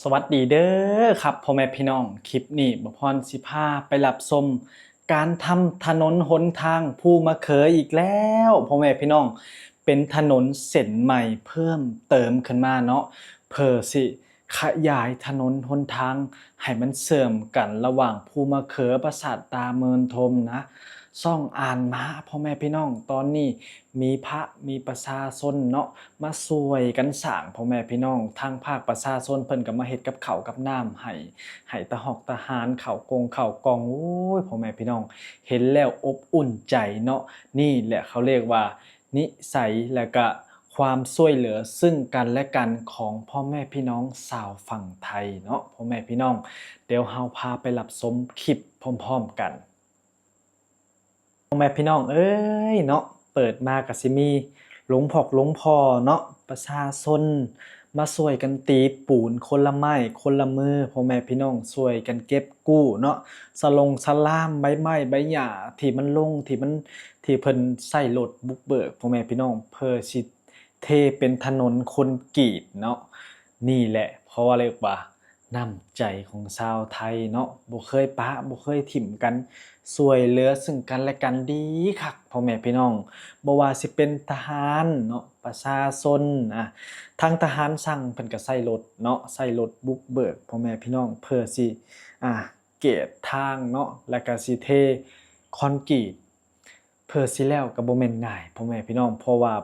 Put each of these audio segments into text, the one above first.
ສະຫວັດດີເດີຄັບພໍ່ແມ່ພີ່ນ້ອງ, ຄລິບນີ້ບ່າວພອນຊິພາໄປຮັບຊົມການທຳຖະໜົນຫົນທາງພູມະເຂີອີກແລ້ວພໍ່ແມ່ພີ່ນ້ອງ. ເປັນຖະໜົນເສັ້ນໃໝ່ເພີ່ມເຕີມຂຶ້ນມາເນາະ ເພື່ອຊິຂະຫຍາຍຖະໜົນຫົນທາງໃຫ້ມັນເຊື່ອມກັນລະຫວ່າງພູມະເຂີ ປາສາດຕາເມີນທົມນະ ຊ່ອງອ່ານມາພໍ່ແມ່ພີ່ນ້ອງ. ຕອນນີ້ມີພະ ມີປະຊາຊົນເນາະ ມາຊ່ວຍກັນສ້າງ ພໍ່ແມ່ພີ່ນ້ອງ. ທາງພາກປະຊາຊົນເພິ່ນກໍມາເຮັດກັບເຂົ້າກັບນ້ຳໃຫ້ ໃຫ້ຕາຮອກຕາຫານ ເຂົ້າກົງເຂົ້າກ່ອງ. ໂອ້ຍ ພໍ່ແມ່ພີ່ນ້ອງ ເຫັນແລ້ວອົບອຸ່ນໃຈເນາະ. ນີ້ແຫຼະເຂົາເອີ້ນວ່ານິໄສ ແລະກະຄວາມຊ່ວຍເຫຼືອຊຶ່ງກັນແລະກັນຂອງພໍ່ແມ່ພີ່ນ້ອງຊາວຝັ່ງໄທເນາະ ພໍ່ແມ່ພີ່ນ້ອງ. ດຽວເຮົາພາໄປຮັບຊົມຄລິບພ້ອມໆກັນ. ພໍ່ແມ່ພີ່ນ້ອງເອີຍເນາະ, ເປີດມາກໍຊິມີຫຼວງພອກຫຼວງພໍ່ເນາະ ປະຊາຊົນມາຊ່ວຍກັນຕີປູນຄົນລະໄມ້ຄົນລະມື ພໍ່ແມ່ພີ່ນ້ອງ ຊ່ວຍກັນເກັບກູ້ເນາະ ສະຫຼົງສະຫຼາມ ໃບໄມ້ໃບຫຍ້າທີ່ມັນລົງ ທີ່ມັນ ທີ່ເພິ່ນໃຊ້ລົດບຸກເບີກ ພໍ່ແມ່ພີ່ນ້ອງ ເພື່ອຊິເທເປັນຖະໜົນຄອນກຣີດເນາະ. ນີ້ແຫຼະເຂົາເອີ້ນວ່າ ນ້ຳໃຈຂອງຊາວໄທເນາະ ບໍ່ເຄີຍປະບໍ່ເຄີຍຖິ້ມກັນ ຊ່ວຍເຫຼືອຊຶ່ງກັນແລະກັນດີຄັກພໍ່ແມ່ພີ່ນ້ອງ. ບໍ່ວ່າຊິເປັນທະຫານເນາະ ປະຊາຊົນ ອາ ທາງທະຫານຊ່າງເພິ່ນກໍໃຊ້ລົດເນາະ ໃຊ້ລົດບຸກເບີກພໍ່ແມ່ພີ່ນ້ອງ ເພື່ອຊິ ອາ ເກດທາງເນາະ ແລະກະຊິເທຄອນກຣີດ ເພື່ອຊິແລ້ວກໍບໍ່ແມ່ນງ່າຍພໍ່ແມ່ພີ່ນ້ອງ ເພາະວ່າ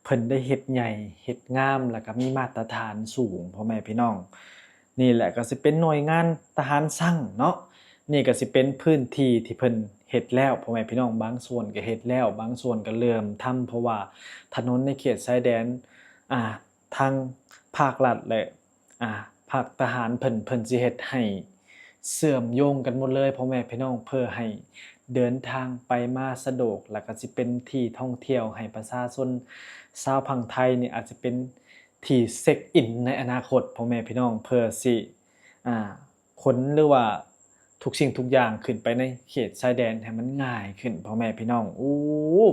ເພິ່ນໄດ້ເຮັດໃຫຍ່ເຮັດງາມ ແລ້ວກໍມີມາດຕະຖານສູງພໍ່ແມ່ພີ່ນ້ອງ. ນີ້ແຫຼະກໍຊິເປັນໜ່ວຍງານທະຫານຊ່າງເນາະ ນີ້ກໍຊິເປັນພື້ນທີ່ທີ່ເພິ່ນເຮັດແລ້ວພໍ່ແມ່ພີ່ນ້ອງ ບາງສ່ວນກໍເຮັດແລ້ວ ບາງສ່ວນກໍເລີ່ມທຳ ເພາະວ່າຖະໜົນໃນເຂດຊາຍແດນ ອາ ທາງພາກລັດ ແລະ ອາ ພາກທະຫານເພິ່ນ ເພິ່ນຊິເຮັດໃຫ້ເຊື່ອມໂຍງກັນໝົດເລີຍພໍ່ແມ່ພີ່ນ້ອງ ເພື່ອໃຫ້ເດີນທາງໄປມາສະດວກ ແລ້ວກໍຊິເປັນທີ່ທ່ອງທ່ຽວໃຫ້ປະຊາຊົນຊາວຝັ່ງໄທນີ້ ອາດຈະເປັນທີ່ເຊັກອິນໃນອະນາຄົດພໍ່ແມ່ພີ່ນ້ອງ ເພື່ອຊິ ອາ ຂົນ ຫຼືວ່າທຸກສິ່ງທຸກຢ່າງຂຶ້ນໄປໃນເຂດຊາຍແດນໃຫ້ມັນງ່າຍຂຶ້ນພໍ່ແມ່ພີ່ນ້ອງ. ໂອ້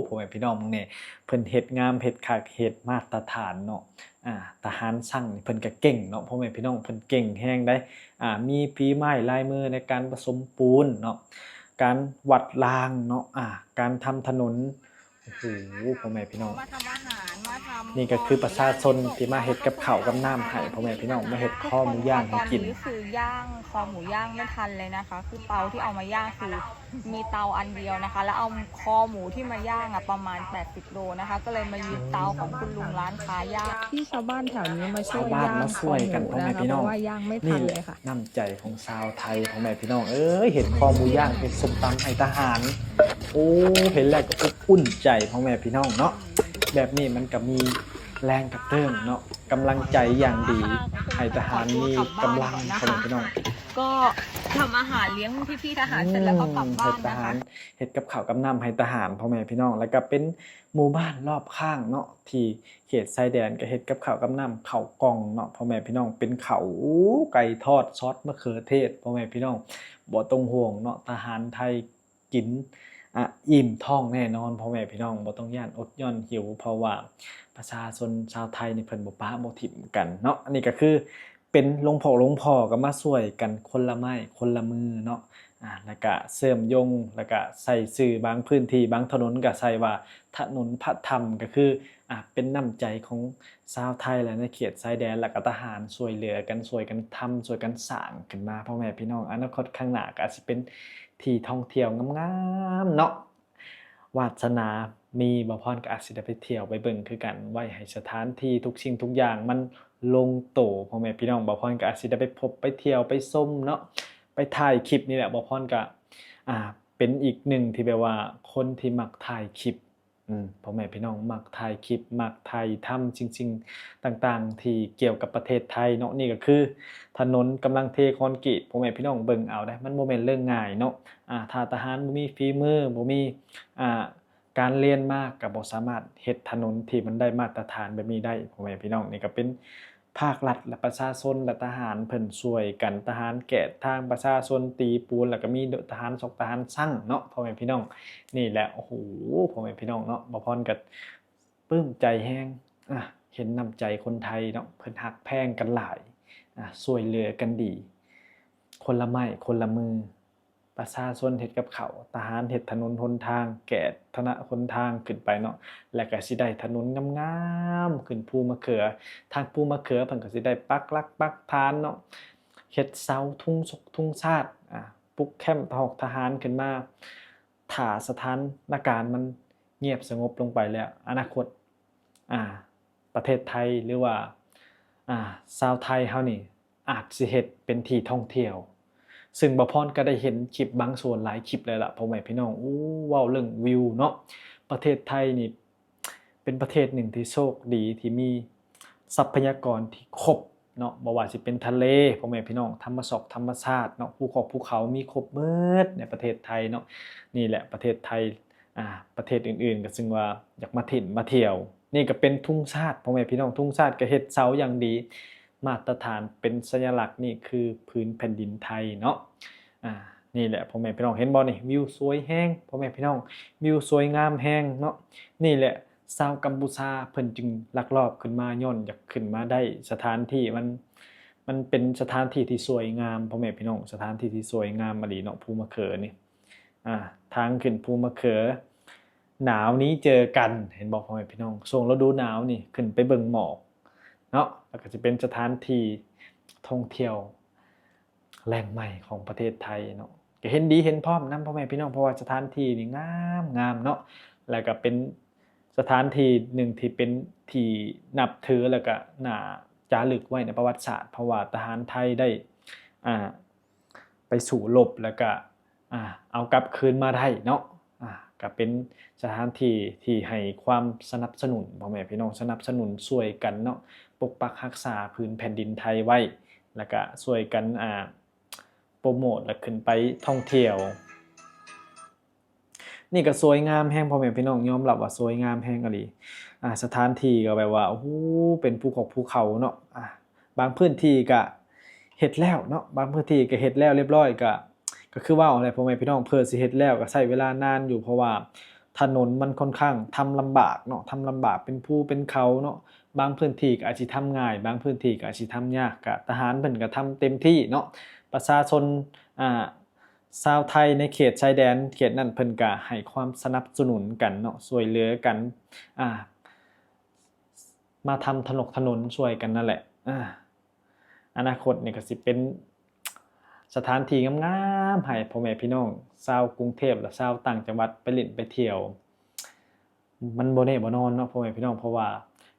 ພໍ່ແມ່ພີ່ນ້ອງເບິ່ງແດ່ ເພິ່ນເຮັດງາມເຮັດຄັກເຮັດມາດຕະຖານເນາະ. ອາ ທະຫານຊ່າງນີ້ເພິ່ນກໍເກັ່ງເນາະ ພໍ່ແມ່ພີ່ນ້ອງ ເພິ່ນເກັ່ງແຮງໃດ໋. ອາ ມີຝີໄມ້ລາຍມືໃນການປະສົມປູນເນາະ ການວັດລາງເນາະ ອາ ການທຳຖະໜົນ ໂອ້ໂຫ ພໍ່ແມ່ພີ່ນ້ອງ ມາທຳອາຫານ ມາທຳ ນີ້ກໍຄືປະຊາຊົນທີ່ມາເຮັດກັບເຂົ້າກັບນ້ຳໃຫ້ພໍ່ແມ່ພີ່ນ້ອງ ມາເຮັດຄໍໝູຍ່າງໃຫ້ກິນ. ຕອນນີ້ຄືຍ່າງຄໍໝູຍ່າງບໍ່ທັນເລີຍນະຄະ ຄືເຕົາທີ່ເອົາມາຍ່າງຄືມີເຕົາອັນດຽວນະຄະ ແລ້ວເອົາຄໍໝູທີ່ມາຍ່າງອະປະມານແປດສິບໂລນະຄະ ກໍເລີຍມາຍຶດເຕົາຂອງຄຸນລຸງຮ້ານຄ້າຍ່າງ ທີ່ຊາວບ້ານແຖວນີ້ມາຊ່ວຍ ຊາວບ້ານມາຊ່ວຍກັນພໍ່ແມ່ພີ່ນ້ອງ ເພາະວ່າຍ່າງບໍ່ທັນເລີຍ ນ້ຳໃຈຂອງຊາວໄທພໍ່ແມ່ພີ່ນ້ອງເອີຍ ເຮັດຄໍໝູຍ່າງ ເຮັດສົ້ມຕຳໃຫ້ທະຫານ. ໂອ້ ເຫັນແລ້ວກໍອົບອຸ່ນໃຈພໍ່ແມ່ພີ່ນ້ອງເນາະ. ແບບນີ້ມັນກໍມີແຮງກະເຕີມເນາະ ກຳລັງໃຈຢ່າງດີ ໃຫ້ທະຫານມີກຳລັງ ພໍ່ແມ່ພີ່ນ້ອງ. ກໍທຳອາຫານລ້ຽງພີ່ໆທະຫານເສັດແລ້ວກໍກັບບ້ານນະຄະ ເຮັດກັບເຂົ້າກັບນ້ຳໃຫ້ທະຫານ ພໍ່ແມ່ພີ່ນ້ອງ ແລ້ວກໍເປັນໝູ່ບ້ານລອບຂ້າງເນາະ ທີ່ເຂດຊາຍແດນ ກໍເຮັດກັບເຂົ້າກັບນ້ຳ ເຂົ້າກ່ອງເນາະ ພໍ່ແມ່ພີ່ນ້ອງ ເປັນເຂົ້າ ໂອ້ ໄກ່ທອດຊອດມະເຂືອເທດ ພໍ່ແມ່ພີ່ນ້ອງ ບໍ່ຕ້ອງຫ່ວງເນາະ ທະຫານໄທ ກິນ ອະ ອີ່ມທ້ອງແນ່ນອນ ພໍ່ແມ່ພີ່ນ້ອງ ບໍ່ຕ້ອງຢ້ານອົດຢ້ານຫິວ ເພາະວ່າປະຊາຊົນຊາວໄທນີ້ເພິ່ນບໍ່ປະບໍ່ຖິ້ມກັນເນາະ. ອັນນີ້ກໍຄືເປັນຫຼວງພໍ່ ຫຼວງພໍ່ກໍມາຊ່ວຍກັນຄົນລະໄມ້ຄົນລະມືເນາະ ອາ ແລ້ວກະເຊື່ອມໂຍງ ແລ້ວກະໃສ່ຊື່ບາງພື້ນທີ່ ບາງຖະໜົນກໍໃສ່ວ່າຖະໜົນພະທຳ ກໍຄື ອາ ເປັນນ້ຳໃຈຂອງຊາວໄທ ແລະ ໃນເຂດຊາຍແດນ ແລ້ວກໍທະຫານຊ່ວຍເຫຼືອກັນ ຊ່ວຍກັນທຳ ຊ່ວຍກັນສ້າງຂຶ້ນມາ ພໍ່ແມ່ພີ່ນ້ອງ. ອະນາຄົດຂ້າງໜ້າກໍອາດຊິເປັນທີ່ທ່ອງທ່ຽວງາມໆເນາະ ວາດສະໜາມີ ບ່າວພອນກໍອາດຊິໄດ້ໄປທ່ຽວໄປເບິ່ງຄືກັນ ໄວ້ໃຫ້ສະຖານທີ່ທຸກສິ່ງທຸກຢ່າງມັນລົງໂຕ ພໍ່ແມ່ພີ່ນ້ອງ ບ່າວພອນກໍອາດຊິໄດ້ໄປພົບໄປທ່ຽວໄປຊົມເນາະ ໄປຖ່າຍຄລິບນີ້ແຫຼະ. ບ່າວພອນກໍ ອາ ເປັນອີກໜຶ່ງທີ່ແບບວ່າຄົນທີ່ມັກຖ່າຍຄລິບ ອືມ ພໍ່ແມ່ພີ່ນ້ອງມັກຖ່າຍຄລິບ ມັກຖ່າຍທຳສິ່ງໆຕ່າງໆທີ່ກ່ຽວກັບປະເທດໄທເນາະ. ນີ້ກໍຄືຖະໜົນກຳລັງເທຄອນກຣີດ ພໍ່ແມ່ພີ່ນ້ອງເບິ່ງເອົາເດ້ ມັນບໍ່ແມ່ນເລື່ອງງ່າຍເນາະ. ອາ ຖ້າທະຫານບໍ່ມີຝີມື ບໍ່ມີ ອາ ການຮຽນມາ ກໍບໍ່ສາມາດເຮັດຖະໜົນທີ່ມັນໄດ້ມາດຕະຖານແບບນີ້ໄດ້ ພໍ່ແມ່ພີ່ນ້ອງ. ນີ້ກໍເປັນ ພາກລັດ ແລະ ປະຊາຊົນ ແລະ ທະຫານເພິ່ນຊ່ວຍກັນ ທະຫານແກະທາງ ປະຊາຊົນຕີປູນ ແລ້ວກໍມີທະຫານຊອກທະຫານຊ່າງເນາະ ພໍ່ແມ່ພີ່ນ້ອງ. ນີ້ແຫຼະ ໂອ້ໂຫ ພໍ່ແມ່ພີ່ນ້ອງເນາະ ບ່າວພອນກໍປຶ້ມໃຈແຮງ ອາ ເຫັນນ້ຳໃຈຄົນໄທເນາະ ເພິ່ນຮັກແພງກັນຫຼາຍ. ອາ ຊ່ວຍເຫຼືອກັນດີ ຄົນລະໄມ້ຄົນລະມື. ປະຊາຊົນເຮັດກັບເຂົ້າ, ທະຫານເຮັດຖະໜົນຫົນທາງ, ແກ້ທະນະຫົນທາງຂຶ້ນໄປເນາະ, ແລ້ວກະຊິໄດ້ຖະໜົນງາມໆຂຶ້ນພູມະເຂືອ. ທາງພູມະເຂືອເພິ່ນກະຊິໄດ້ປັກຫຼັກປັກຖານເນາະ, ເຮັດເສົາທຸງຊົກທຸງຊາດ, ອາ ປຸກແຄ້ມທະຫອກທະຫານຂຶ້ນມາ. ຖ້າສະຖານະການມັນງຽບສະຫງົບລົງໄປແລ້ວ, ອະນາຄົດ ອາ ປະເທດໄທ ຫຼືວ່າ ອາ ຊາວໄທເຮົານີ້ ອາດຊິເຮັດເປັນທີ່ທ່ອງທ່ຽວ, ຊຶ່ງບ່າວພອນກໍໄດ້ເຫັນຄລິບບາງສ່ວນຫຼາຍຄລິບແລ້ວລະ ພໍ່ແມ່ພີ່ນ້ອງ. ໂອ້ ເວົ້າເລື່ອງວິວເນາະ, ປະເທດໄທນີ້ເປັນປະເທດໜຶ່ງທີ່ໂຊກດີ ທີ່ມີຊັບພະຍາກອນທີ່ຄົບເນາະ, ບໍ່ວ່າຊິເປັນທະເລ ພໍ່ແມ່ພີ່ນ້ອງ, ທຳມະຊອກທຳມະຊາດເນາະ, ພູຂອກພູເຂົາມີຄົບໝົດໃນປະເທດໄທເນາະ. ນີ້ແຫຼະປະເທດໄທ ອາ ປະເທດອື່ນໆກໍຊຶ່ງວ່າຢາກມາຖິ້ມມາທ່ຽວ. ນີ້ກໍເປັນທຸງຊາດ ພໍ່ແມ່ພີ່ນ້ອງ, ທຸງຊາດກໍເຮັດເສົາຢ່າງດີ ມາດຕະຖານເປັນສັນຍະລັກ ນີ້ຄືພື້ນແຜ່ນດິນໄທເນາະ. ອາ ນີ້ແຫຼະ ພໍ່ແມ່ພີ່ນ້ອງ ເຫັນບໍ່ນີ້? ວິວສວຍແຮງ ພໍ່ແມ່ພີ່ນ້ອງ, ວິວສວຍງາມແຮງເນາະ. ນີ້ແຫຼະ ຊາວກຳປູຊາເພິ່ນຈຶ່ງລັກລອບຂຶ້ນມາ ຍ້ອນຢາກຂຶ້ນມາໄດ້ສະຖານທີ່ ມັນ ມັນເປັນສະຖານທີ່ທີ່ສວຍງາມ ພໍ່ແມ່ພີ່ນ້ອງ, ສະຖານທີ່ທີ່ສວຍງາມອີ່ຫຼີເນາະ ພູມະເຂືອນີ້. ອາ ທາງຂຶ້ນພູມະເຂືອ ໜາວນີ້ເຈີກັນ ເຫັນບໍ່ ພໍ່ແມ່ພີ່ນ້ອງ? ຊ່ວງລະດູໜາວນີ້ຂຶ້ນໄປເບິ່ງໝອກເນາະ, ແລ້ວກໍຈະເປັນສະຖານທີ່ທ່ອງທ່ຽວແຫຼ່ງໃໝ່ຂອງປະເທດໄທເນາະ. ກໍເຫັນດີເຫັນພ້ອມນຳ ພໍ່ແມ່ພີ່ນ້ອງ, ເພາະວ່າສະຖານທີ່ນີ້ງາມໆເນາະ, ແລ້ວກໍເປັນສະຖານທີ່ໜຶ່ງທີ່ເປັນທີ່ນັບຖື ແລ້ວກໍໜ້າຈາລຶກໄວ້ໃນປະຫວັດສາດ, ເພາະວ່າທະຫານໄທໄດ້ ອາ ໄປສູ້ລົບ ແລ້ວກະ ອາ ເອົາກັບຄືນມາໄດ້ເນາະ. ອາ ກະເປັນສະຖານທີ່ທີ່ໃຫ້ຄວາມສະໜັບສະໜູນ ພໍ່ແມ່ພີ່ນ້ອງ, ສະໜັບສະໜູນຊ່ວຍກັນເນາະ, ປົກປັກຮັກສາພື້ນແຜ່ນດິນໄທໄວ້ ແລ້ວກະຊ່ວຍກັນ ອາ ໂປຣໂມດ ແລ້ວຂຶ້ນໄປທ່ອງທ່ຽວ. ນີ້ກໍສວຍງາມແຮງ ພໍ່ແມ່ພີ່ນ້ອງ, ຍອມຮັບວ່າສວຍງາມແຮງອີ່ຫຼີ. ອາ ສະຖານທີ່ກໍແບບວ່າ ໂອ້ໂຫ ເປັນພູຂອກພູເຂົາເນາະ. ອາ ບາງພື້ນທີ່ກະເຮັດແລ້ວເນາະ, ບາງພື້ນທີ່ກະເຮັດແລ້ວລຽບຮ້ອຍ, ກະ ກໍຄືເວົ້າແຫຼະ ພໍ່ແມ່ພີ່ນ້ອງ, ເພື່ອຊິເຮັດແລ້ວກໍໃຊ້ເວລານານຢູ່ ເພາະວ່າຖະໜົນມັນຄ່ອນຂ້າງທຳລຳບາກເນາະ, ທຳລຳບາກ ເປັນພູເປັນເຂົາເນາະ. ບາງພື້ນທີ່ກໍອາດຊິທຳງ່າຍ, ບາງພື້ນທີ່ກໍອາດຊິທຳຍາກ, ກະທະຫານເພິ່ນກໍທຳເຕັມທີ່ເນາະ. ປະຊາຊົນ ອາ ຊາວໄທໃນເຂດຊາຍແດນເຂດນັ້ນ ເພິ່ນກະໃຫ້ຄວາມສະໜັບສະໜູນກັນເນາະ, ຊ່ວຍເຫຼືອກັນ ອາ ມາທຳຖະໜົກຖະໜົນຊ່ວຍກັນນັ້ນແຫຼະ. ອາ ອະນາຄົດນີ້ກໍຊິເປັນສະຖານທີ່ງາມໆໃຫ້ພໍ່ແມ່ພີ່ນ້ອງຊາວກຸງເທບ ແລະ ຊາວຕ່າງຈັງຫວັດໄປຫຼິ້ນໄປທ່ຽວ. ມັນບໍ່ແນ່ບໍ່ນອນເນາະ ພໍ່ແມ່ພີ່ນ້ອງ, ເພາະວ່າ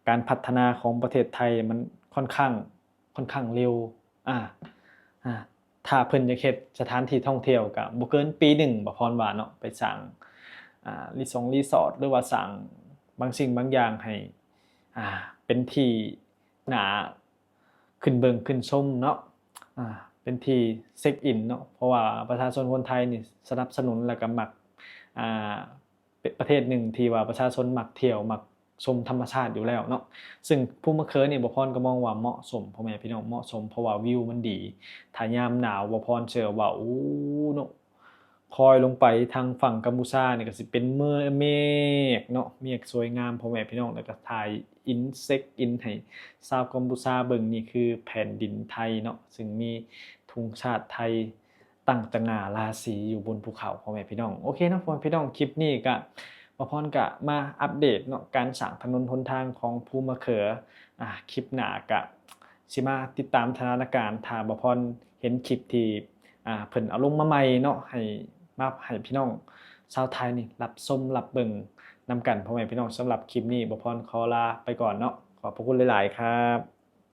ການພັດທະນາຂອງປະເທດໄທມັນຄ່ອນຂ້າງ ຄ່ອນຂ້າງເລັວ. ອາ ອາ ຖ້າເພິ່ນຢາກເຮັດສະຖານທີ່ທ່ອງທ່ຽວ ກະບໍ່ເກີນປີໜຶ່ງ ບ່າວພອນວ່າເນາະ, ໄປສ້າງ ອາ ຣີສົງຣີສອດ ຫຼືວ່າສ້າງບາງສິ່ງບາງຢ່າງໃຫ້ ອາ ເປັນທີ່ໜ້າຂຶ້ນເບິ່ງຂຶ້ນຊົມເນາະ, ອາ ເປັນທີ່ເຊັກອິນເນາະ, ເພາະວ່າປະຊາຊົນຄົນໄທນີ້ສະໜັບສະໜູນ ແລ້ວກະມັກ ອາ ເປັນປະເທດໜຶ່ງທີ່ວ່າປະຊາຊົນມັກທ່ຽວ ມັກຊົມທຳມະຊາດຢູ່ແລ້ວເນາະ. ຊຶ່ງພູມະເຂີນີ້ ບ່າວພອນກໍມອງວ່າເໝາະສົມ ພໍ່ແມ່ພີ່ນ້ອງ, ເໝາະສົມ ເພາະວ່າວິວມັນດີ. ຖ້າຍາມໜາວ ບ່າວພອນເຊື່ອວ່າ ໂອ້ ເນາະ ຄອຍລົງໄປທາງຝັ່ງກຳປູຊານີ້ກໍຊິເປັນເມ ເມກເນາະ, ເມກສວຍງາມ ພໍ່ແມ່ພີ່ນ້ອງ, ແລ້ວກໍຖ່າຍອິນ ເຊັກອິນໃຫ້ຊາວກຳປູຊາເບິ່ງ. ນີ້ຄືແຜ່ນດິນໄທເນາະ, ຊຶ່ງມີທຸງຊາດໄທ ຕັ້ງຕະຫງ່າລາສີຢູ່ບົນພູເຂົາ ພໍ່ແມ່ພີ່ນ້ອງ. ໂອເຄເນາະ ພໍ່ແມ່ພີ່ນ້ອງ, ຄລິບນີ້ກະ ບ່າວພອນກະມາອັບເດດເນາະ ການສ້າງຖະໜົນຫົນທາງຂອງພູມະເຂີ. ອາ ຄລິບໜ້າກະຊິມາຕິດຕາມສະຖານະການ ຖ້າບ່າວພອນເຫັນຄລິບທີ່ ອາ ເພິ່ນເອົາລົງມາໃໝ່ເນາະ ໃຫ້ ມາໃຫ້ພີ່ນ້ອງຊາວໄທນີ້ຮັບຊົມຮັບເບິ່ງນຳກັນ ພໍ່ແມ່ພີ່ນ້ອງ. ສຳລັບຄລິບນີ້ ບ່າວພອນຂໍລາໄປກ່ອນເນາະ, ຂອບພະຄຸນຫຼາຍໆ ຄັບ.